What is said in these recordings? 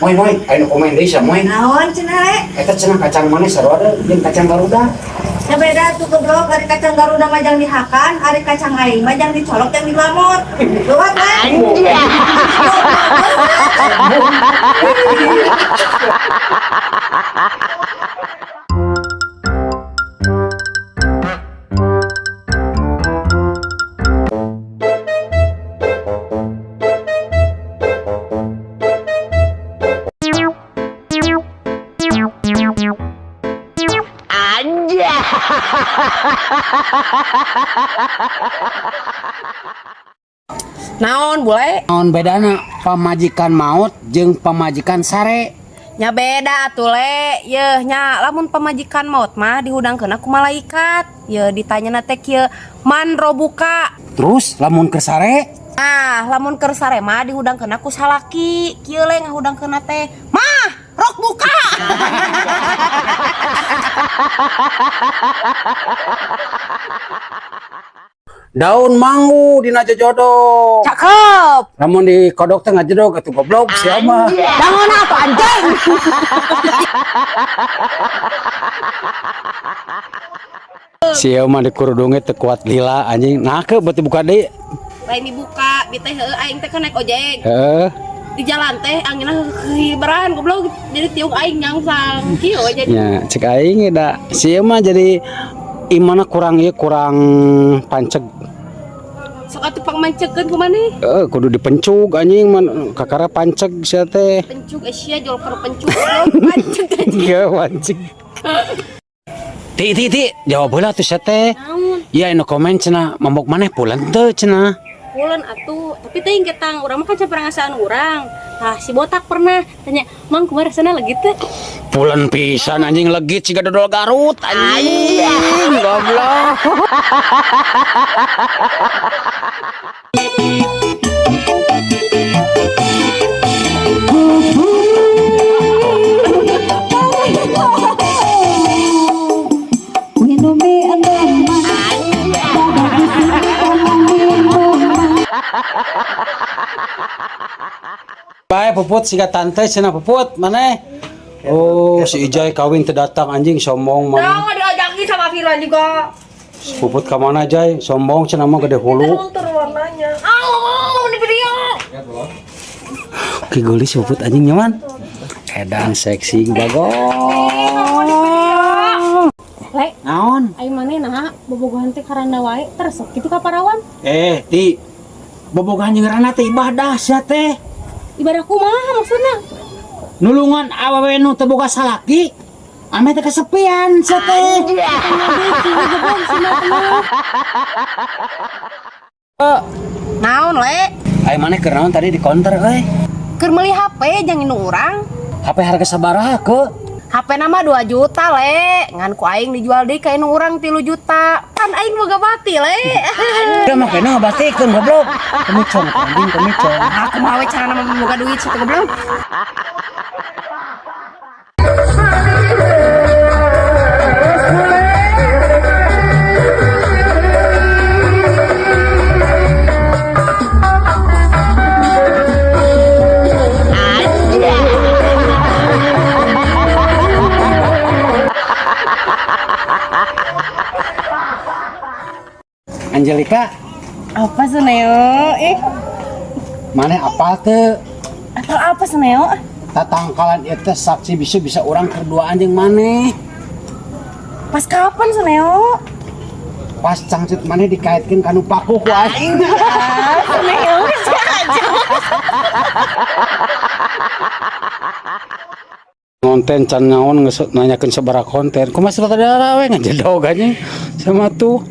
Moy moy, ayo komen deui sia moy. Naon cenah, Le? Eta cenah kacang manis sarua jeung kacang Garuda. Ya beda tuh, goblok, ari kacang Garuda mah jang dihakan, ari kacang aing mah jang dicolok, jang dilamot. Lewat kan? Naon, bule? Naon bedana pamajikan maut jeung pamajikan sare? Nya beda atuh, Le. Yeuh nya, lamun pamajikan maut mah dihudangkeun ku malaikat. Yeuh, ditanya teh kieu, "Man robuka?" Terus lamun keur sare? Nah, lamun keur sare mah dihudangkeun ku salaki. Kieu, Le, ngahudangkeun teh, "Mah, rok buka." Daun manggu dina jodoh. Cakep. Lamun dikodok teh ngajedog atuh, goblok sia mah. Jangan apa, anjing. Sia mah dikurudunge teu kuat lila, anjing. Nah, ke berarti buka deui. Lain dibuka, bi teh heueuh aing teh kan naik ojek. Heeh. Di jalan teh anginna kehiberan, goblok, jadi tiung aing nyangsang. Kieu we jadi. Nya cek aing da sia mah jadi imana kurang ieu, kurang panceg. Sok atuh pangmancekeun ku maneh. Heeh, kudu dipencug, anjing, man kakara panceg sia teh. Pencuk Asia jol keur pencuk, goblok, panceg anjing. Iya, panceg. Ti ti ti, jawab heula tuh sia teh. Naon? Iya, anu komen cenah mambok maneh pulen teu cenah. Pulen atuh, tapi teuing ketang urang mah kan can pernah ngasaan urang. Tah, si botak pernah tanya, "Mang, kumaha rasana, legit teu?" Pulen pisan, anjing, legit siga dodol Garut, anjing, goblok. Bae Puput siga tante cenah, Puput maneh. Oh, si Ijai kawin teu datang, anjing, sombong maneh. Jangan diajakin sama Firman juga. Puput ka mana, Jai? Sombong cenah mah gede hulu. Luntur warnanya. Au, di video. Ki geulis Puput, anjing, nyaman. Edan seksi bagong. Le, Naon? ai maneh naha bobogohan teh karana wae teresep kitu ka parawan? Eh, ti bobogohan jeung rana teh ibadah sia teh. Ibadah kumaha maksudna? Nulungan awewe nu teu boga salaki. Ame teh kesepian sia teh. Naon, Le? Ai maneh keur naon tadi di counter euy? Keur meuli HP jang indung urang. HP harga sabaraha ke? HP nama 2 juta, Le. Ngan ku aing dijual deui ka indung urang 3 juta. Pan aing boga bati, Le. Udah makanya ngabatikeun, goblok. Kemicong, anjing, kemicong. Aku mah we carana mah boga duit situ, goblok. Angelika, Apa Suneo? Eh, maneh apal teu? Atau apa, Suneo? Tatangkalan ieu teh saksi bisa bisa urang kerduaan jeung maneh. Pas kapan, Suneo? Pas cangcut maneh dikaitkeun kanu paku ku aing. Suneo aja. Konten can naon geus nanyakeun sabaraha konten. Kumaha sutradara we ngajedog, anjing sama tuh.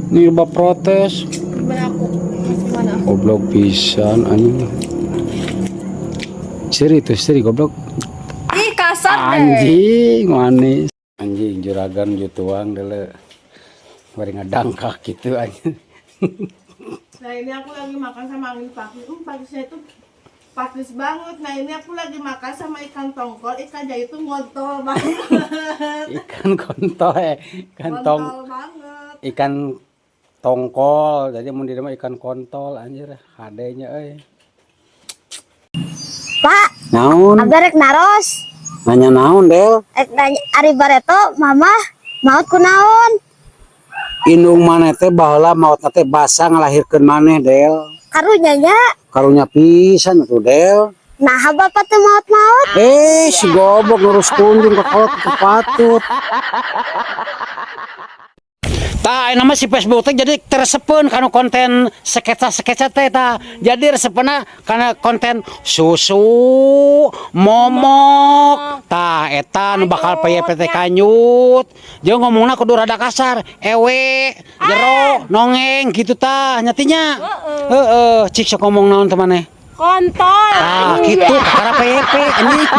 Nih bab protes. Gimana aku? Gimana? Goblok pisan, anjing. Seri tuh, seri, goblok. Ih, kasar deh. Anjing manis. Anjing, juragan jutuang dele. Bari ngadangkak gitu, anjing. Nah, ini aku lagi makan sama angin pakis. Pakisnya itu pakis banget. Nah, ini aku lagi makan sama ikan tongkol. Ikannya itu ngontol banget. Ikan kontol, eh. Ikan tong Kontol banget. Ikan tongkol. Jadi mun di mah ikan kontol, anjir, HD-nya euy. Pak, Naon? Abdi rek naros. Nanya naon, Del? Rek nanya ari bareto mama maot kunaon? Indung maneh teh baheula maotna teh basa ngalahirkeun maneh, Del. Karunya nya. Karunya pisan atuh, Del. Nah, bapak teh maot-maot. Eh, si goblok ngurus kunjung ke kolot ke patut. Tah, ayeuna mah si Facebook teh jadi teresepeun kana konten sketsa-sketsa teh tah. Jadi resepeuna kana konten susu, momok. Tah, eta nu bakal FYP teh kanyut. Jeung ngomongna kudu rada kasar, ewe, jero, nongeng gitu tah nyatinya. Heeh, cik sok ngomong naon teh maneh? Kontol. Tah, kitu kakara FYP anjing.